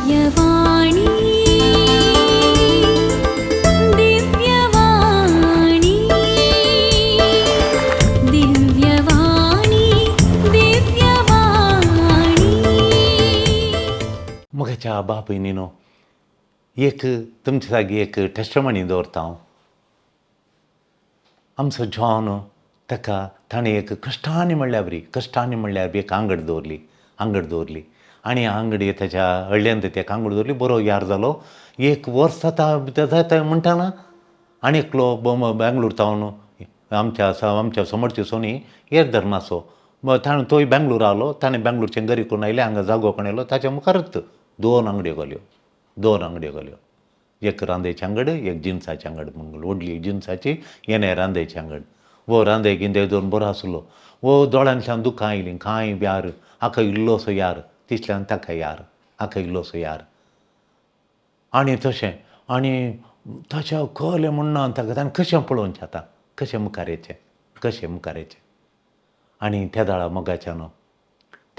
दिव्यवाणी, दिव्यवाणी, दिव्यवाणी, दिव्यवाणी. म्हज्या बापूय न्हू, एक तुमच्या लागीं एक टेस्टमनी दवरता हांव. आमचो जॉन, ताका ताणें एक कश्टांनी म्हणल्यार बरी, कश्टांनी म्हणल्यार बी एक आंगड दवरली, आंगड दवरली आनी आंगडी ताच्या हळ्ळ्यांत ते आंगड दवरली. बरो यार जालो. एक वर्स जाता जाता म्हणटाना आनी एकलो बेंगलोर तावन आमच्या आमच्या समोरची सोनी हेर धर्माचो ताणें, तोय बेंगलोर आयलो. ताणें बेंगलोरचें घरी करून आयलें, हांगा जागो करून आयलो. ताच्या मुखारच दोन आंगड्यो घाल्यो, दोन आंगड्यो घाल्यो. एक रांदेची आंगड, एक जिनसाची आंगड म्हणून. व्हडली जिनसाची, येणे रांदेची आंगड. वो रांदे गिंदे दवरून बरो आसलो. वो दोळ्यांतल्यान दुकां आयलीं. कांय यार, हाका इल्लोसो यार तितल्यान ताका यार, हाका इल्लोसो यार आनी तशें आनी ताच्या कळ्ळें म्हूण ना ताका. ताणें कशें पळोवचें आतां, कशें मुखार येचें, कशें मुखार येचें? आनी त्या दाळा मोगाच्यान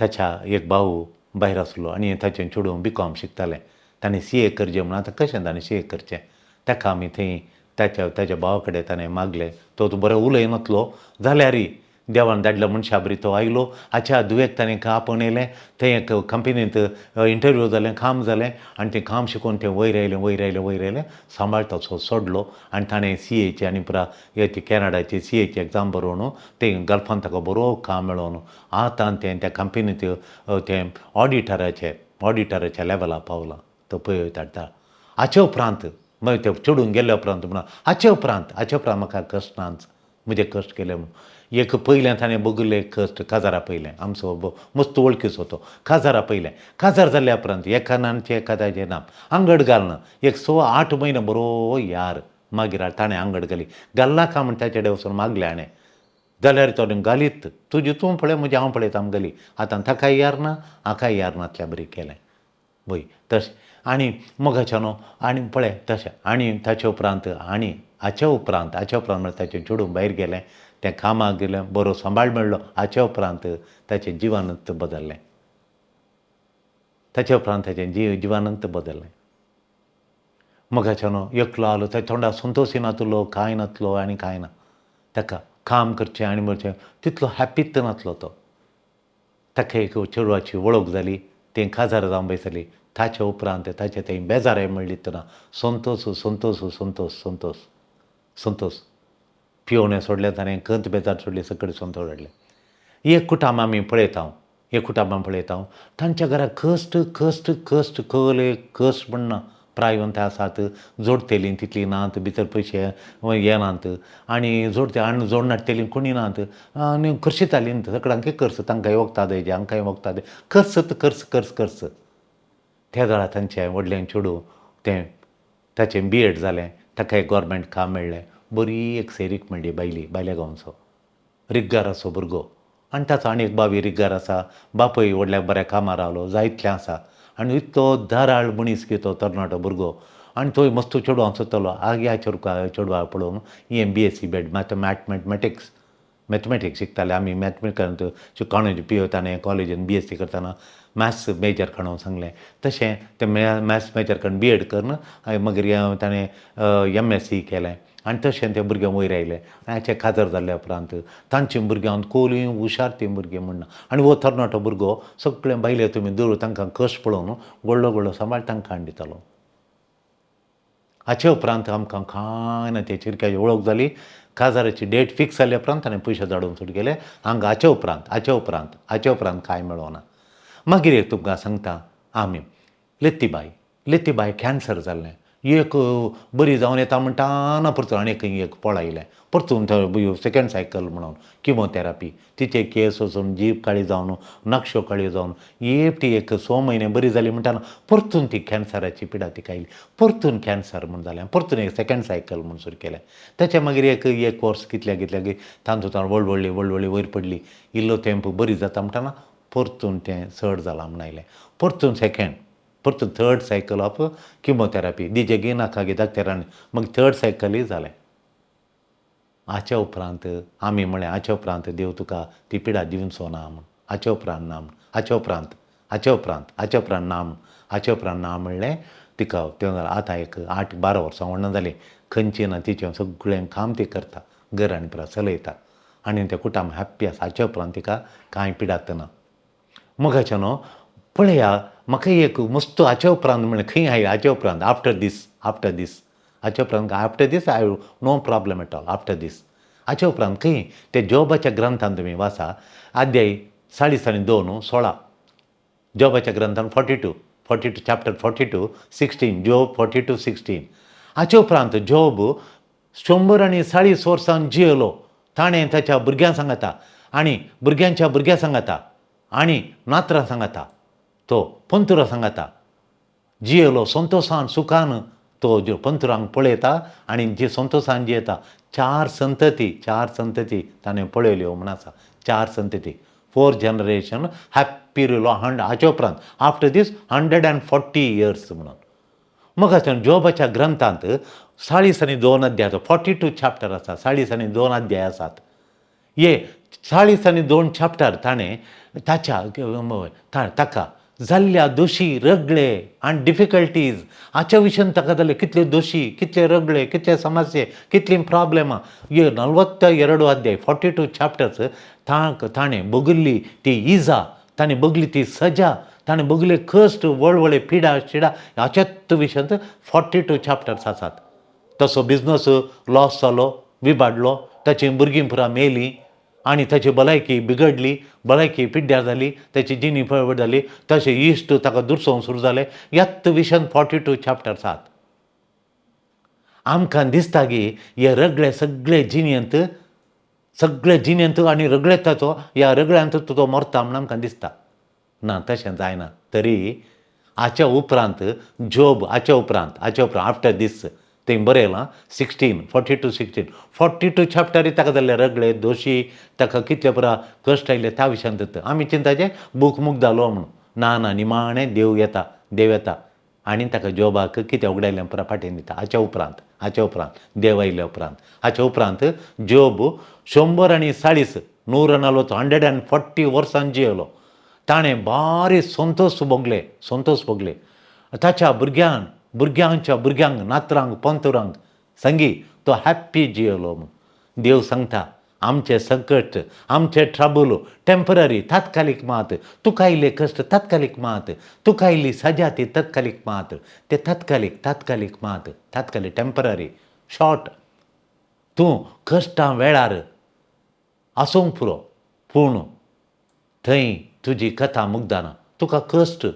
ताच्या एक भाऊ भायर आसलो आनी ताचें चेडूं बी कॉम शिकतालें. ताणें सी ए करचें म्हणून. आतां कशें ताणें सी ए करचें? ताका आमी थंय ताच्या ताच्या भावा कडेन ताणें मागलें. तो बरो उलयनासलो जाल्यारय देवान धाडल्या मनशा बरी तो आयलो. हाच्या धुवेक ताणें आपोवन येयलें. थंय एक कंपनींत इंटरव्यू जालें, काम जालें आनी तें काम शिकून तें वयर आयलें, वयर आयलें, वयर आयलें. सांबाळटा सोडलो आनी ताणें सी एची आनी पुरा ती कॅनडाची सी एची एग्जाम बरोवन तें गल्फान ताका बरो काम मेळोवन आतां तें त्या कंपनींत तें ऑडिटराच्या लेवला पावलां. तो पळय धाडटा. हाचे उपरांत मागीर ते चेडून गेल्या उपरांत म्हणून हाचे उपरांत म्हाका कश्ट नाच, म्हजे कश्ट केले म्हणून. एक पयलें ताणें बगुल्ले कश्ट काजारा पयलें. आमचो मस्त वळखीचो तो. काजारा पयलें, काजार जाल्या उपरांत एका नानचें एकादाचें ना आंगड घालना. एक 6.25 म्हयने बरो यार. मागीर ताणें आंगड घाली. घालना का म्हण ताचे कडेन वचून मागलें हाणें जाल्यार तो घालीत, तुजी तूं पळय, म्हजी हांव पळयता घाली. आतां ताकाय यार ना, हाकाय यार नातल्या बरी केलें. वय, तशें आनी मोगाच्या न्हू आनी पळय तशें. आनी ताचे उपरांत आनी हाचे उपरांत म्हळ्यार ताचें चेडूं भायर गेलें, तें कामाक गेलें, बरो सांबाळ मेळ्ळो. हाचे उपरांत ताचें जिवनूच बदल्लें. ताचे उपरांत ताचें जिवनूच बदल्लें. मोगाच्या न्हू, एकलो आलो, ताच्या तोंडार संतोश नातलो, कांय नातलो आनी कांय ना. ताका काम करचें आनी म्हणचें तितलो हॅप्पीच नासलो तो. ताका एक चेडवाची वळख जाली. तें काजार जावन बसली. ताचे उपरांत ताचें थंय बेजाराय म्हणली ना. संतोश, संतोश, संतोश, संतोश, संतोश. पियोवणें सोडलें ताणें, कंत बेजार सोडली, सगळें संतोश हाडलें. एक कुटाम आमी पळयता, एक कुटुंबां पळयता. तांच्या घरा कश्ट, कश्ट, कश्ट, कले कश्ट म्हणना. प्रायवंत आसात, जोडटेलीं तितलीं नात, भितर पयशे येनात आनी जोडटे आनी जोडनाटतेलीं कोणी नात आनी खर्शितालीं सगळ्यांक खर्च. तांकांय वखदां द्यायचीं, हांकांय वखदां. खर्च, खर्च, खर्च, खर्च. त्या वेळार तांचें व्हडलें चेडूं तें ताचें बी एड जालें. ताका एक गोरमेंट काम मेळ्ळें. बरी एक सेरीक मेळ्ळी बायली, बायल्या गांवचो रिग्गाराचो भुरगो. आनी ताचो आनी एक बावी रिग्गार आसा. बापूय व्हडल्या बऱ्या कामार रावलो, जायतलें आसा. आनी इतलो धाराळ मनीस की तो तरणाटो भुरगो आनी तोय मस्त चेडवां सोदतालो. ह्या चेडवा पळोवन हें B S C BEd mathematics, mathematics शिकताले आमी. मॅथमॅटिकांत कॉलेज पियेताना, कॉलेजीन बी एस सी करतना मॅथ्स मेजर काडून सांगलें. तशें तें मॅथ्स मेजर करून बी एड करून मागीर ताणें एम एस सी केलें आनी तशें तें भुरगें वयर आयलें. आनी हाचें काजार जाल्ल्या उपरांत तांची भुरग्यां कोली हुशार तीं भुरगीं म्हणना. आनी हो तरणाटो भुरगो सगळें बायले तुमी दवर तांकां कश्ट पळोवन व्हडलो व्हडलो सांबाळ तांकां हाडून दितालो. हाचे उपरांत आमकां कांय ना. ते चिरक्याची वळख जाली. काजाराची डेट फिक्स जाल्या उपरांत ताणें पयशे धाडून सुट गेले हांगा. हाचे उपरांत, हाचे उपरांत, हाचे उपरांत कांय मेळोना. मागीर एक तुमकां सांगता आमी, लत्तीबाय. लत्तीबाय कॅन्सर जाल्लें. एक बरी जावन येता म्हणटा ना, परतून आनी एक पळ आयलें. परतून सेकेंड सायकल म्हणून किमोथेरापी. तिचे केस वचून जीब काळी जावन, नक्षो काळी जावन एकटी एक 6 म्हयने बरी जाली म्हणटा परतून ती कॅन्सराची पिडा तिका आयली. परतून कॅन्सर म्हूण जालें. परतून एक सेकेंड सायकल म्हूण सुरू केलें. ताच्या मागीर एक एक वर्स कितल्या कितल्याक तांचो ताण वळवळ्ळी, वळवळ्ळी, वयर पडली. इल्लो तेंप बरी जाता म्हणटना परतून तें चड जालां म्हूण आयलें. परतून सेकेंड, परतून थर्ड सायकल ऑफ किमोथेरापी दिजे गी नाका गी दाक्तेरान. मागीर थर्ड सायकलय जालें. हाच्या उपरांत आमी म्हळें, हाच्या उपरांत देव तुका ती पिडा दिवचो ना म्हूण. हाच्या उपरांत ना म्हूण. हाच्या उपरांत, हाच्या उपरांत, हाच्या उपरांत ना म्हूण. हाचे उपरांत ना म्हणलें तिका तें आतां एक 8-12 वर्सां व्हडना जालीं, खंयची ना तिचें सगळें काम ती करता, घर आनी पुरा चलयता आनी तें कुटुंब हॅप्पी आसा. हाचे उपरांत तिका कांय पिडात ना. मोगाचें न्हू पळया म्हाका एक मस्त हाचे उपरांत म्हणलें खंय आयलें हाचे उपरांत आफ्टर दीस, आफ्टर दीस हाचे उपरांत after this I no problem at all after this. हाचे उपरांत खंय ते जोबाच्या ग्रंथान तुमी वाचा अध्याय 40 आनी 2 16, जोबाच्या ग्रंथान 42 42 चॅप्टर 42 16, जोब 42 16. हाचे उपरांत जोब 140 वर्सां जियेलो. ताणें ताच्या भुरग्यां सांगता आनी भुरग्यांच्या भुरग्यां सांगता आनी नातरां सांगता, तो पंतुरां सांगता जियेलो संतोशान सुखान. तो ज्यो पंतुरांक पळयता आनी जी संतोशान जियेता. 4 संतती, 4 संतती ताणें पळयल्यो म्हूण आसा. 4 संतती, 4 जनरेशन हॅप्पी रिलो. हाचे उपरांत आफ्टर दीस 140 इयर्स म्हणून. मग आतां जोबाच्या ग्रंथांत 40 आनी 2 अध्याय, 42 चॅप्टर आसा, 40 आनी 2 अध्याय आसात. हे 40 आनी 2 चॅप्टर ताणें ताच्या ताका जाल्ल्या दोशी रगळे आनी डिफिकल्टीज हाच्या विशयान ताका जाल्ले कितले दोशी, कितले रगळे, कितले समस्ये, कितली प्रॉब्लेमां, हे 42 अध्याय 42 चॅप्टर्स ताणें बगल्ली ती इजा, ताणें बगली ती सजा, ताणें बगले कश्ट, वळवळे, पिडा शिडा हाच्याच विशयांत 42 चॅप्टर्स आसात. तसो बिजनस लॉस जालो, विबाडलो, ताचीं भुरगीं पुरा मेलीं आनी ताची भलायकी बिगडली, भलायकी पिड्ड्यार जाली, ताची जिणी फळवड जाली, तशें इश्ट ताका दुरसोवंक सुरू जाले. ह्याच विशयान 42 चॅप्टर्स आसात. आमकां दिसता की हे रगळे सगळे जिणेंत, सगळे जिणेंत आनी रगळे ताचो ह्या रगळ्यांत तो मरता म्हूण आमकां दिसता. ना, तशें जायना. तरी हाच्या उपरांत जोब, हाच्या उपरांत, हाच्या उपरांत आफ्टर दीस थंय बरयलां 16 42 16 42 चॅप्टरी ताका जाल्ले रगळे दोशी, ताका कितले पुरा कश्ट आयले त्या विशयांत आमी चिंताचे बूक मुक जालो म्हणून. ना ना, निमाणें देव येता, देव येता आनी ताका जोबाक कितें उगडायलें पुरा फाटीन दिता. हाच्या उपरांत, हाच्या उपरांत देव आयल्या उपरांत, हाच्या उपरांत जोब 140 140 140 वर्सां जियेलो. ताणें बारी संतोश भोगले, संतोश भोगले. ताच्या भुरग्यान, भुरग्यांच्या भुरग्यांक, नातरांक, पंतुरांक संगी तो हॅप्पी जियेलो म्हूण. देव सांगता आमचें संकट, आमचें ट्रबल टेंपररी, तात्कालीक मात. तुका आयिल्ले कश्ट तात्कालीक मात, तुका आयिल्ली सजा ती तात्कालीक मात, ते तात्कालीक, तात्कालीक मात, तात्कालीक, टेंपररी, शॉर्ट. तूं कश्टां वेळार आसूंक पुरो, पूण थंय तुजी कथा मुगदाना. तुका कश्ट,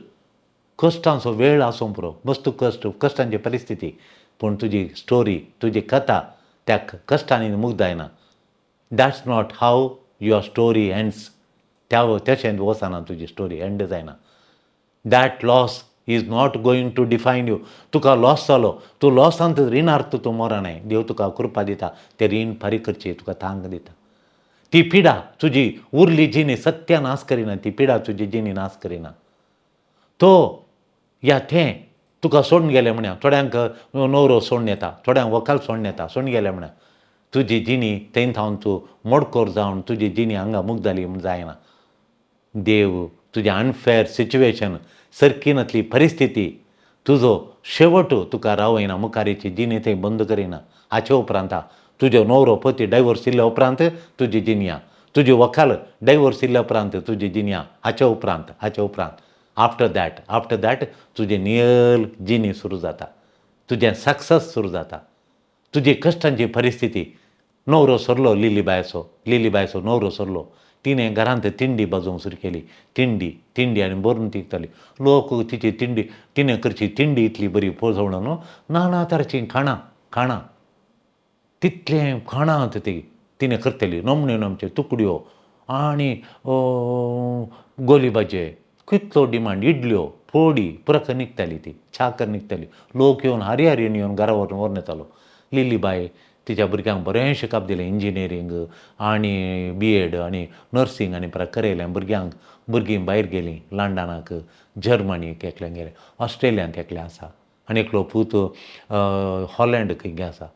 कश्टांचो वेळ आसूंक पुरो, मस्त कश्ट, कश्टांची परिस्थिती, पूण तुजी स्टोरी, तुजी कथा त्या कश्टांनी मुगदायना. That's not how your story ends. त्या तशें वचना, तुजी स्टोरी एंड जायना. That loss is not going to define you. तुका लॉस जालो, तूं लॉसांत रिणार तूं मरनाय. देव तुका कृपा दिता, तें रीण फारीक करची तुका तांक दिता. ती पिडा तुजी उरली जिणी सत्या नाश करिना, ती पिडा तुजी जिणी नाश करिना. तो या तें तुका सोडून गेलें म्हण्या, थोड्यांक नवरो सोडून येता, थोड्यांक व्हंकल सोडून येता, सोडून गेलें म्हण्या तुजी जिणी थंय थावन तूं मोडकोर जावन तुजी जिणी हांगा मुग जाली म्हूण जायना. देव तुजें अनफेर सिच्युएशन, सरकी नासली परिस्थिती, तुजो शेवट तुका रावयना, मुखारीची जिणी थंय बंद करिना. हाचे उपरांत तुजो नवरो पती डायवोर्स दिल्या उपरांत तुजी जिणया, तुजी व्हंकल डायवोर्स दिल्या उपरांत तुजी जिणया, हाचे उपरांत, हाचे उपरांत आफ्टर that, after that तुजें नियल जिणी सुरू जाता, तुजें सक्सेस सुरू जाता. तुजी कश्टांची परिस्थिती, नवरो सरलो लिलीबायचो, लिलीबायचो नवरो सरलो, तिणें घरांत तिंडी बाजोवंक सुरू केली. तिंडी, तिंडी आनी बरून तिगताली. लोक तिची तिंडी, तिणें करची तिंडी इतली बरी पोजवण न्हू, नाना तरांचीं खाणां, खाणां, तितलें खाणां ती तिणें करतली, नमण्यो नमच्यो तुकड्यो आनी गोली भाजे, कितलो डिमांड, इडल्यो, फोडी पुरा निकताली, ती च्या कर निकताली. लोक येवन हारी हारीन येवन घरा व्हरून व्हरून येतालो. लिलीबाय तिच्या भुरग्यांक बरें शिकप दिलें, इंजिनियरींग आनी बी एड आनी नर्सींग आनी परत करयलें भुरग्यांक. भुरगीं भायर गेलीं, लंडनाक, जर्मनीक एकलें गेलें, ऑस्ट्रेलियांत एकलें आसा आनी एकलो पूत हॉलँड खंय आसा.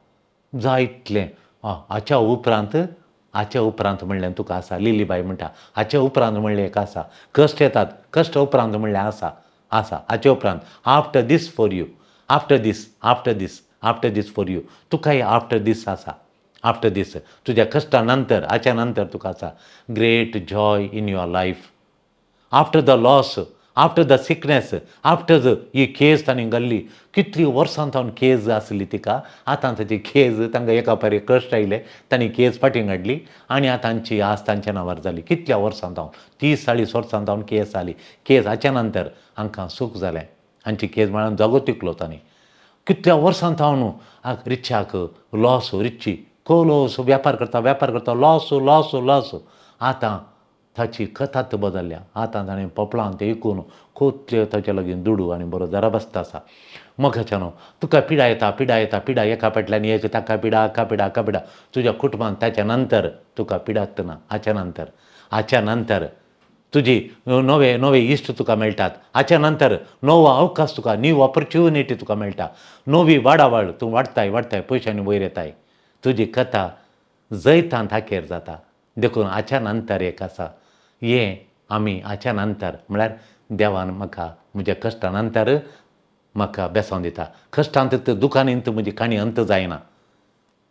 जायतलें हाच्या उपरांत, हाच्या उपरांत म्हणलें तुका आसा. लिलीबाय म्हणटा हाच्या उपरांत म्हणलें एक आसा, कश्ट येतात, कश्ट उपरांत म्हणलें आसा. आसा. हाचे उपरांत after this for you, after this, after this, after this for you, तुकाय आफ्टर दीस आसा. आफ्टर दीस तुज्या कश्टा नंतर, हाच्या नंतर तुका आसा great joy in your life. After the loss, after the sickness, after the he case तांणी घाल्ली, कितली वर्सां तावन केज आसली तिका, आतां ताची केज तांकां एका फारी कश्ट आयले, तांणी केज फाटीं काडली आनी आतां तांची आस तांच्या नांवार जाली. कितल्या वर्सां तावन, 30-40 वर्सां तावन केस जाली. केस हाच्या नंतर हांकां सूख जालें, हांची केज म्हळ्यार जागो तिकलो तांणी. कितल्या वर्सां तावन रिक्षाक लॉस, रिक्षी कोलोस वेपार करता, वेपार करता, लॉस लॉस लॉस. आतां ताची कथाच बदल्ल्या. आतां ताणें पोपलां तें विकून कोतले ताचे लागीं दुडू आनी बरो जराबस्त आसा. मोगाच्यानो, तुका पिडा येता, पिडा येता, पिडा एका फाटल्यान एक, ताका पिडा, हाका पिडा, हाका पिडा, तुज्या कुटुंबान ताच्या नंतर तुका पिडात ना. हाच्या नंतर, हाच्या नंतर तुजी नवे नवे इश्ट तुका मेळटात. हाच्या नंतर नवो अवकाश तुका, न्यू ऑपॉर्च्युनिटी तुका मेळटा, नवी वाडावळ, तूं वाडताय वाडताय, पयशांनी वयर येताय, तुजी कथा जैतान थाकेर जाता. देखून हाच्या नंतर एक आसा हें आमी हाच्या नंतर म्हळ्यार देवान म्हाका म्हज्या कश्टा नंतर म्हाका बेसांव दिता. कश्टांत दुकानींत म्हजी काणी अंत जायना,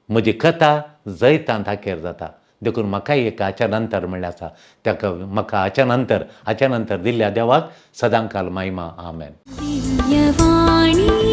म्हजी कथा जैतान थाकेर जाता. देखून म्हाकाय एक हाच्या नंतर म्हणल्यार आसा ताका म्हाका हाच्या नंतर, हाच्या नंतर दिल्ल्या देवाक सदांकाल महिमा. आमेन. दिव्यवाणी.